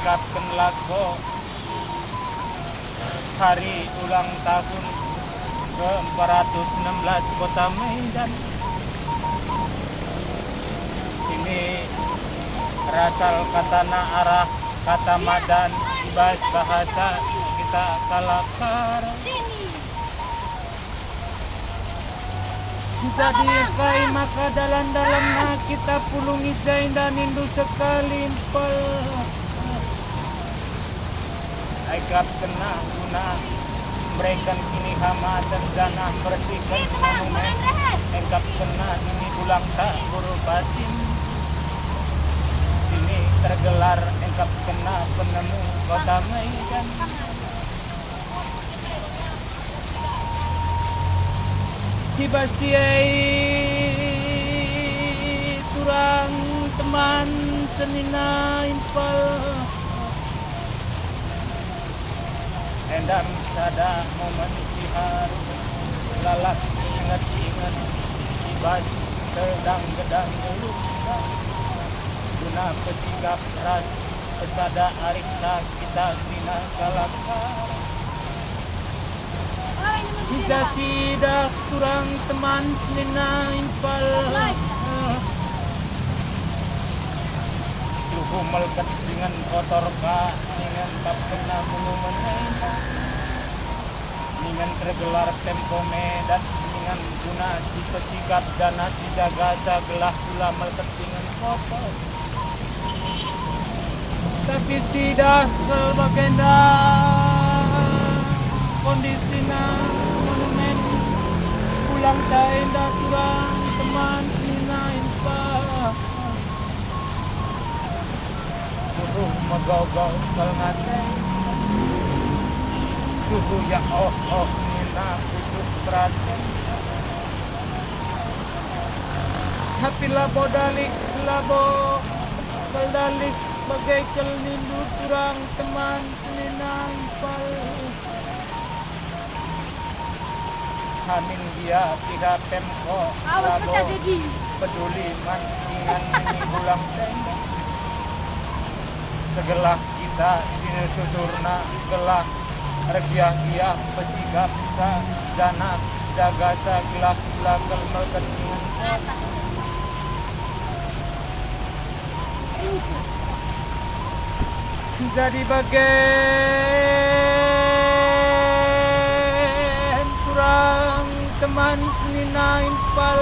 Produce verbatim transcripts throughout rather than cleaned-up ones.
Akapken lako hari ulang tahun ke empat ratus enam belas Kota Medan. Sini rasal katana arah kata madan i bas bahasa kita kalak Karo. Jadi kai maka dalan-dalanna kita pulung i jenda nindu sekali mpel. Akapkenna guna mereken kinihamaten janah mersihken monumen. Akapkenna nini bulangta guru Patin. Sini tergelar akapkenna penemu Kota Medan. I bas si e turang teman senina impal. Enda me sada momen si haru, lalap si inget-inget i bas gedang-gedang geluhta, guna pesikap ras pesada arihta kita kerina kalak Karo. I ja si idah turang teman senina impal. Tuhu melket dingen kotor ka, dingen bab kena monumen enda. Dingen tergelar Pemko Medan, dingen guna si pesikap janah si jagasa gelah kula melket dingen kotor. Tapi sidah kal bagenda kondisina monumen, bulangta enda turang teman senina impal. Tuhu megogol kal ngate, tuhu ya oh-oh nina pusuh peraten. Tapi labo dalik, labo kal dalik, bage kal nindu turang teman senina impal. Amin gia pihak Pemko labo peduli man ingan nini bulangta enda. Segelah kita sinususurna gelah ergiah-giah pesikapsa janah jagasa gelah kula kal melket ingan. Jadi bagen turang teman senina impal.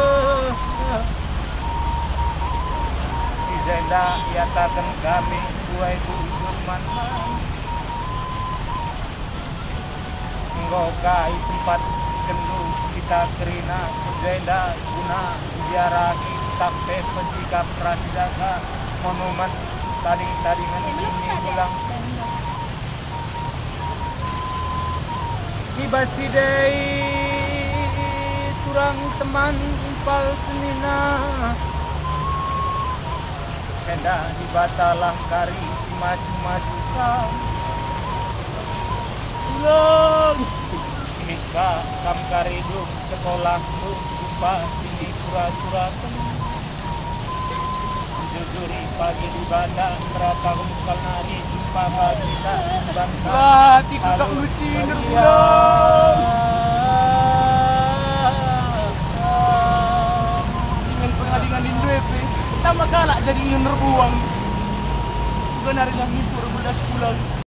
I jenda iataken kami buai bujur man-man. Enggo ka isempatkendu kita kerina ku jenda guna ziarahi tah pe pesikap ras jaga monumen tading-tadingen ini ulang tahun. I bas si e turang teman impal senina. Enda Dibatalah kari si masu-masu kam. Ulang. Miska kam kari duk sekolah duk jumpa sini sura-sura. Jujuri pagi Dibata, merataken sekal nari jumpa bagi tak banta. Lah, tiga kak luci, nerbulan. Dengan pengadingan Indo F M, tambah kalak jadi ingin erbuang. Juga nari lah ngimpur belas bulan.